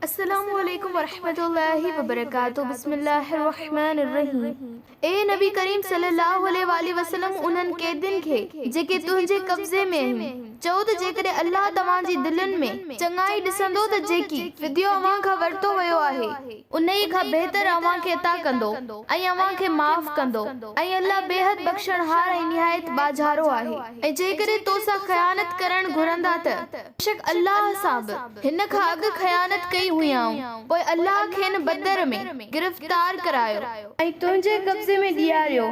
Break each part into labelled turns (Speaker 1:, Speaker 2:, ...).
Speaker 1: السلام عليڪم ورحمة الله وبرڪاته بسم الله الرحمن الرحيم اي نبي ڪريم صلي الله عليه واٰله وسلم انهن قيدين کي جيڪي تنهنجي قبضي ۾ آهن چئو ته جيڪڏهن الله توهان جي دلين ۾ چڱائي ڏسندو ته جيڪي فديو اوهان کان ورتو ويو آهي انهي کان بهتر اوهان کي عطا ڪندو ۽ اوهان کي معاف ڪندو ۽ الله بيحد بخشڻهار ۽ نهايت ٻاجهارو آهي ۽ جيڪڏهن توسان خيانت ڪرڻ گهرندا ته بيشڪ الله سان به هن کان اڳ خيانت ڪئي هيائون، پوء الله کين بدر ۾، گرفتار ڪرايو. ۽ تنهنجي قبضي ۾ ڏياريو،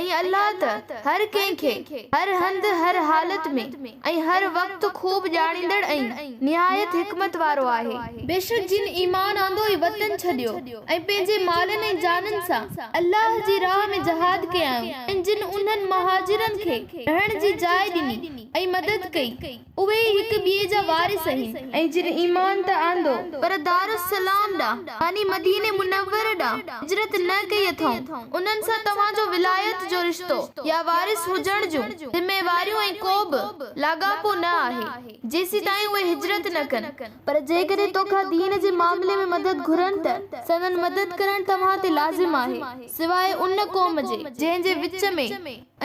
Speaker 1: ۽ الله ته، هر ڪنهن کي، هر هنڌ، هر حالت ۾، ۽ هر وقت خوب ڄاڻيندڙ ۽، نهايت حڪمت وارو آهي. بيشڪ جن ايمان آندو ۽ وطن ڇڏيو ۽ پنهنجي مالن ۽ جانن سان الله جي راهه ۾ جهاد ڪيائون ۽ جن انهن مهاجرن کي رهڻ جي جاء ڏني ۽ مدد ڪئي، اهي ئي هڪ ٻئي جا وارث آهن. ۽ جن ايمان ته آندو، پر دارالسلام ڏانهن، يعني مديني منور ڏانهن، هجرت نه ڪئي اٿئون، انهن سان توهان جو ولايت جو رشتو يا وارث هجڻ جون ذميواريون ۽ ڪوبه لاڳاپو نه آهي، جيسيتائين اهي هجرت نه ڪن. پر جيڪڏهن توکان دين جي معاملي ۾ مدد گهرن ته سندن مدد ڪرڻ توهان تي لازم آهي، سواء ان قوم جي، جنهن جي وچ ۾.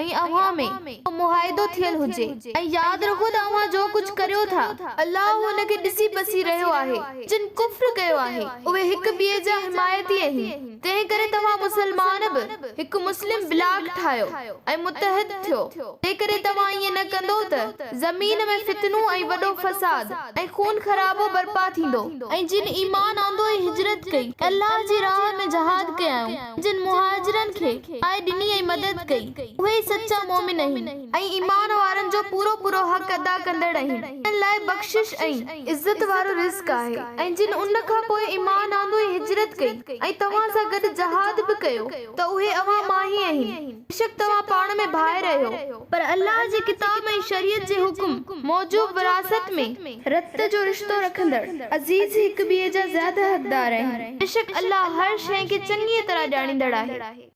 Speaker 1: ۽ اوهان ۾ ڪو معاهدو ٿيل هجي ۽ ياد رکو ته اوهان جو ڪجهه ڪريو ٿا الله ان کي ڏسي پسي رهيو آهي. جن ڪفر ڪيو آهي اهي هڪ ٻئي جا حمايتي آهن تنهن ڪري توهان مسلمان به هڪ مسلم بلاڪ ٺاهيو ۽ متحد ٿيو جيڪڏهن توهان ائين نه ڪندو ته زمين ۾ فتنو ۽ وڏو فساد ۽ خون خرابو برپا ٿيندو. ۽ جن ايمان آندو ۽ هجرت ڪئي ۽ الله جي راهه ۾ جهاد ڪيائون. جن مهاجرن کي جاء ڏني ۽ مدد ڪئي، اهي ئي سچا مؤمن آهن ۽ ايمان وارن جو پورو پورو حق ادا ڪندڙ آهن، انهن لاء بخشش ۽. عزت وارو رزق آهي ۽ جن ان کان پوء ايمان آندو ۽ هجرت ڪئي ۽ توهان سان گڏ جهاد به ڪيو ته اهي اوهان مان ئي آهن، بيشڪ توهان پاڻ ۾ ڀائر آهيو. پر الله جي ڪتاب ۽ شريعت جي حڪم موجب وراثت ۾. رت جو رشتو رکندڙ عزيز هڪ ٻئي جا زياده حقدار آهن. بيشڪ الله هر شيء کي چڱيء طرح ڄاڻيندڙ آهي.